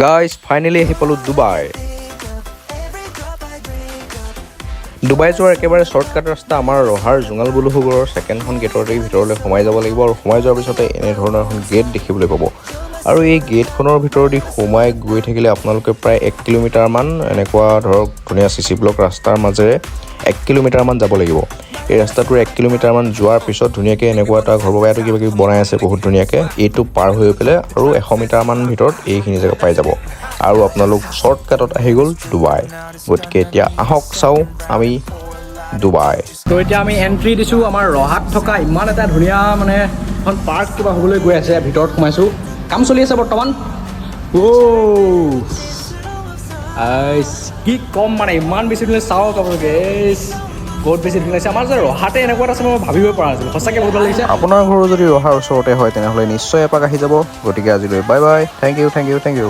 Guys, finally আহি পালোঁ Dubai. Dubai যোৱাৰ একেবাৰে শ্বৰ্টকাট ৰাস্তা আমাৰ ৰহাৰ জোঙাল বলুসুগৰৰ ছেকেণ্ডখন গেটৰ ভিতৰলৈ সোমাই যাব লাগিব আৰু সোমাই যোৱাৰ পিছতে এনেধৰণৰ এখন গেট দেখিবলৈ পাব। আৰু এই গেটখনৰ ভিতৰেদি সোমাই গৈ থাকিলে আপোনালোকে প্ৰায় 1 কিলোমিটাৰমান এনেকুৱা ধৰক ধুনীয়া চিচি ব্লক ৰাস্তাৰ মাজেৰে 1 কিলোমিটাৰমান যাব লাগিব। এই ৰাস্তাটোৰ 1 কিলোমিটাৰমান যোৱাৰ পিছত ধুনীয়াকৈ এনেকুৱা এটা ঘৰ পাব। ইয়াতো কিবা কিবি বনাই আছে বহুত ধুনীয়াকৈ। এইটো পাৰ হৈ পেলাই আৰু 100 মিটাৰমান ভিতৰত এইখিনি জেগা পাই যাব আৰু আপোনালোক শ্বৰ্টকাটত আহি গ'ল ডুবাই। গতিকে এতিয়া আহক, চাওঁ আমি ডুবাই। তো এতিয়া আমি এণ্ট্ৰি দিছোঁ আমাৰ ৰহাত থকা ইমান এটা ধুনীয়া মানে এখন পাৰ্ক কিবা হ'বলৈ গৈ আছে। ভিতৰত সোমাইছোঁ, কাম চলি আছে বৰ্তমান। অ' আইচ, কি ক'ম মানে, ইমান বেছি ধুনীয়া। চাওক আপোনালোকে, এইচ, বহুত বেছি ধুনীয়া লাগিছে। আমাৰ যে ৰহাতে এনেকুৱা এটা আছে, মই ভাবিবই পৰা নাছিলোঁ। সঁচাকৈ বহুত ভাল লাগিছে। আপোনাৰ ঘৰো যদি ৰহাৰ ওচৰতে হয়, তেনেহ'লে নিশ্চয় এপাক আহি যাব। গতিকে আজিলৈ bye bye, thank you, thank you, thank you.